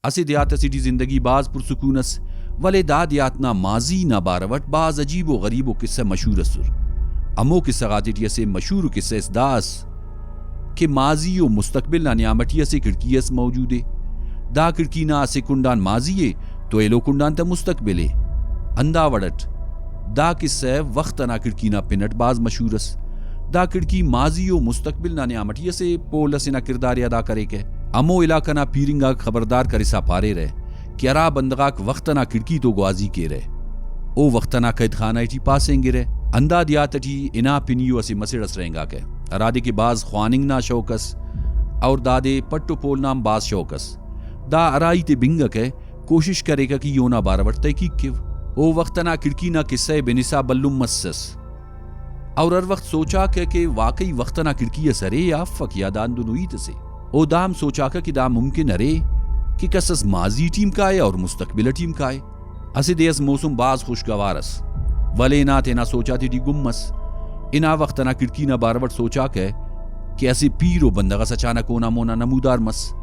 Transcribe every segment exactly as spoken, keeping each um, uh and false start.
اسہ دیہات اسے ٹی زندگی بھاز پرسکون ئس، ولے دا دیہات نا ماضی نا بارو اٹ بھاز عجیب و غریب و قصہ مشہور ئسر۔ ہمو قصہ غاتے ٹی اسہ مشہور قصہ اس دا ئس کہ ماضی و مستقبل نا نیام ٹی اسہ کھڑکی اس موجود ءِ۔ دا کھڑکی نا اسہ کنڈ آن ماضی ءِ تو ایلو کنڈ آن تہ مستقبل ءِ۔ ہندا وڑ اٹ دا قصہ وخت ئنا کھڑکی نا پن اٹ بھاز مشہور ئس۔ دا کھڑکی ماضی و مستقبل نا نیام ٹی اسہ پول ئسے نا کردار ءِ ادا کریکہ۔ ہمو علاقہ نا پیرنگ آک خبردار کرسا پاریرہ کہ ہرا بندغ آک وخت ئنا کھڑکی تو گوازی کیرہ، او وخت ئنا قید خانہ ٹی پاسینگرہ۔ ہندا دیہات ٹی ہنا پنیو اسہ مسڑ ئس رہینگاکہ، ہرادے کہ بھاز خواننگ نا شوق ئس اور دادے پٹ و پول نا ہم بھاز شوق ئس۔ دا ہرا ہیت ءِ بنگکہ، کوشش کریکہ کہ ای اونا بارو اٹ تحقیق کیو۔ او وخت ئنا کھڑکی نا قصہ ءِ بنسا بھلن مسس۔ اور ہر وخت سوچاکہ کہ واقعی وخت ئنا کھڑکی اس ارے یا افک یا دا ہندنو ہیت اسے۔ او دا ہم سوچاکہ کہ دا ممکن ارے کہ کس اس ماضی ٹی ہم کائے اور مستقبل ٹی ہم کائے۔ اسہ دے اس موسم بھاز خوشگوار ئس، ولے ہنا تینا سوچ آتے ٹی گم مس۔ ہنا وخت ئنا کھڑکی نا بارو اٹ سوچاکہ کہ اسہ پیر و بندغ ئس اچانک اونا مونا نمودار مس۔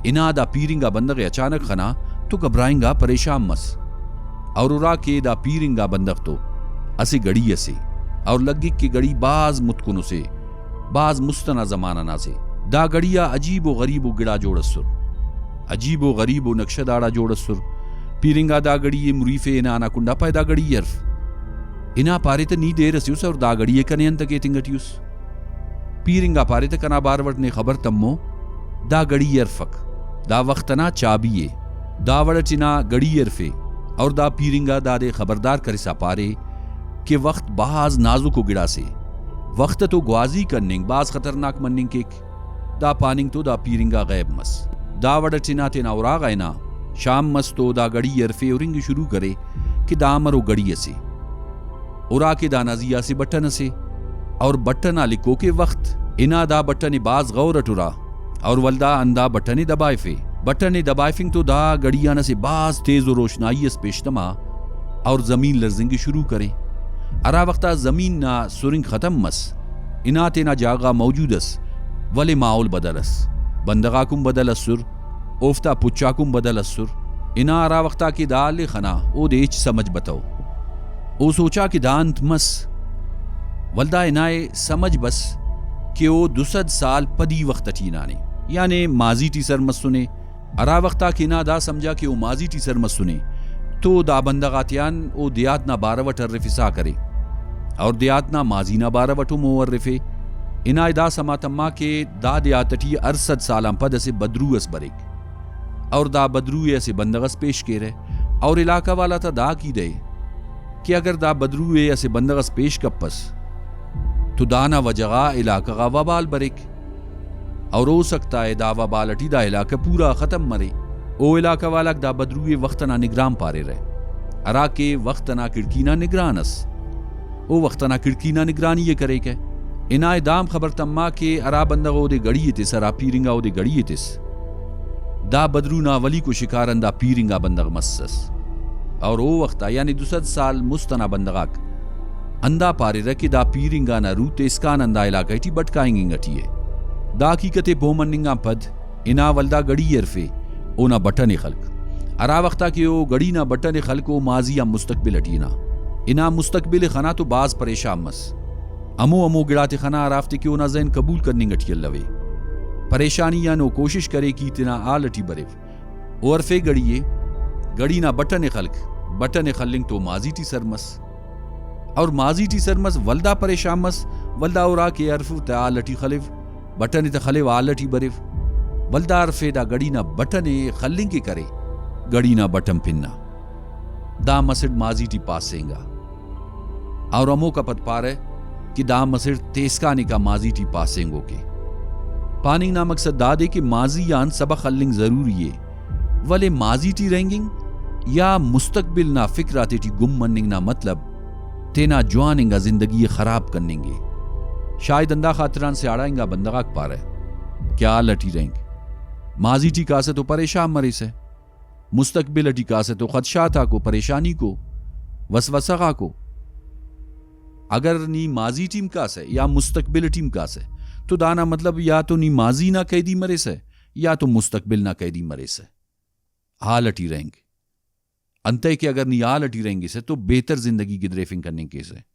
ہنا دا پیر انگا بندغ ءِ اچانک خنا تو گھبرائنگا پریشان مس۔ اور ہرا کہ دا پیر انگا بندغ تو اسہ گھڑی ئسے اور لگک کہ گھڑی بھاز متکن اسے، بھاز مست ئنا زمانہ نا سے۔ دا گھڑی آ عجیب و غریب و گڑا جوڑ ئسر۔ عجیب و غریب و نقشہ داڑا جوڑ ئسر۔ پیر انگا دا گھڑی ءِ مریفے، ہنا ہنا کنڈا پائے دا گھڑی ءِ ہرف۔ ہنا پارے تہ نی دیر ئسے اس اور دا گھڑی ءِ کنے انتکہ ایتنگ ٹی اس؟ پیر انگا پارے تہ کنا بارو اٹ نے خبر تمو، دا گھڑی ءِ ہرفک، دا وخت ئنا چابی ءِ۔ دا وڑ اٹ ہنا گھڑی ءِ ہرفے اور دا پیر انگا دادے خبردار کرسا پارے کہ وخت بھاز نازکو گڑاسے، وخت ءِ تو گوازی کننگ بھاز خطرناک مننگ کیک۔ دا پاننگ تو دا پیر انگا غیب مس۔ دا وڑ اٹ ہنا تینا اراغا ہنا شام مس تو دا گھڑی ءِ ہرفے ہرنگ شروع کرے کہ دا امرو گھڑی ئسے۔ اراکے دانا زی آ اسہ بٹن ئسے اور بٹن آ لکھوکے وخت۔ ہنا دا بٹن ءِ بھاز غور اٹ ارا اور ولدا ہندا بٹن ءِ دبائفے۔ بٹن ءِ دبائفنگ تو دا گھڑی آن اسہ بھاز تیز و روشنائی ئس پیش تما اور زمین لرزنگ شروع کرے۔ ہرا وخت آ زمین نا سرنگ ختم مس، ہنا تینا جاگہ غا موجود ئس، ولے ماحول بدل ئس، بندغ آک ہم بدل ئسر، اوفتا پچ آک ہم بدل ئسر۔ ہنا ہرا وخت آ کہ دا حال ءِ خنا، اودے ہچ سمجھ بتو۔ او سوچا کہ دا انت مس؟ ولدا ہنا ءِ سمجھ بس کہ او دو سد سال پدی وخت اٹی ہنانے، یعنی ماضی ٹی سر مسنے۔ ہرا وخت آ کہ ہنا دا سمجھا کہ او ماضی ٹی سر مسنے تو دا بندغ آتیان او دیہات نا بارو اٹ ہرفسا کرے اور دیہات نا ماضی نا بارو اٹ ہم او ہرفے۔ ہنا ءِ دا سما تما کہ دا دیہات اٹی ہر سد سال آن پد اسہ بدرو ئس بریک اور دا بدرو ءِ اسہ بندغ ئس پیش کیرہ اور علاقہ والا تا دا عقیدہ ءِ کہ اگر دا بدرو ءِ اسہ بندغ ئس پیش کپس تو دانا وجہ غا علاقہ غا وبال بریک۔ اور ہو سکتا ہے دا وبال اٹی دا علاقہ پورا ختم مرے۔ او علاقہ والاک دا بدرو ءِ وخت ئنا نگران پاریرہ، ہرا کہ وخت ئنا کھڑکی نا نگران ئس۔ او وخت ئنا کھڑکی نا نگرانی ءِ کریکہ۔ ہنا ءِ دا ہم خبر تما کہ ہرا بندغ اودے گھڑی ءِ تس، ہرا پیر انگا اودے گھڑی ءِ تس، دا بدرو نا اولیکو شکار ہندا پیر انگا بندغ مسس۔ اور او وخت آ یعنی دو سد سال مست ئنا بندغ آک ہندا پاریرہ کہ دا پیر انگا نا روح تے اسکان ہندا علاقہ ٹی بھٹکائنگ انگ ٹی ءِ۔ دا حقیقت ءِ پہہ مننگ آن پد ہنا ولدا گھڑی ءِ ہرفے، اونا بٹن ءِ خلک۔ ہرا وخت آ کہ او گھڑی نا بٹن ءِ خلک، او ماضی آن مستقبل ٹی ہنا۔ ہنا مستقبل ءِ خنا تو بھاز پریشان مس۔ ہمو ہمو گڑاتے خنا ہرافتے کہ اونا ذہن قبول کننگ ٹی الوے۔ پریشانی آن او کوشش کرے کہ ای تینا حال ٹی بریو۔ او ہرفے گھڑی ءِ، گھڑی نا بٹن ءِ خلک، بٹن ءِ خلنگ تو ماضی ٹی سر مس۔ اور ماضی ٹی سر مس، ولدا پریشان مس، ولدا اراکے ہرف تے حال ٹی خلیو، بٹن تے خلیو حال ٹی بریو، ولدا ہرفے دا گھڑی نا بٹن ءِ خلنگ کہ کرے، گھڑی نا بٹن پن نا۔ دا مسڑ ماضی ٹی پاسینگا۔ اور ہموکا پد پارہ کہ دا مسڑ تیسکانکا ماضی ٹی پاسینگوکے۔ پاننگ نا مقصد دادے کہ ماضی آن سبق ہلنگ ضروری ءِ۔ ولے ماضی ٹی رہینگنگ یا مستقبل نا فکر آتیٹی گم مننگ نا مطلب تینا جوان انگا زندگی ءِ خراب کننگ ءِ۔ شاید ہندا خاطران سیاڑا انگا بندغ آک پارہ کہ حال ٹی رہینگ، ماضی ٹی کاسہ تو پریشان مریسہ، مستقبل ٹی کاسہ تو خدشات آکو، پریشانیکو، وسوسہ غاکو۔ اگر نی ماضی ٹی ہم کاسہ یا مستقبل ٹی ہم کاسہ تو دانا مطلب یا تو نی ماضی نا قیدی مریسہ یا تو مستقبل نا قیدی مریسہ۔ حال اٹی رہینگ۔ انتئے کہ اگر نی حال اٹی رہینگسہ تو بہتر زندگی گدریفنگ کننگ کیسہ۔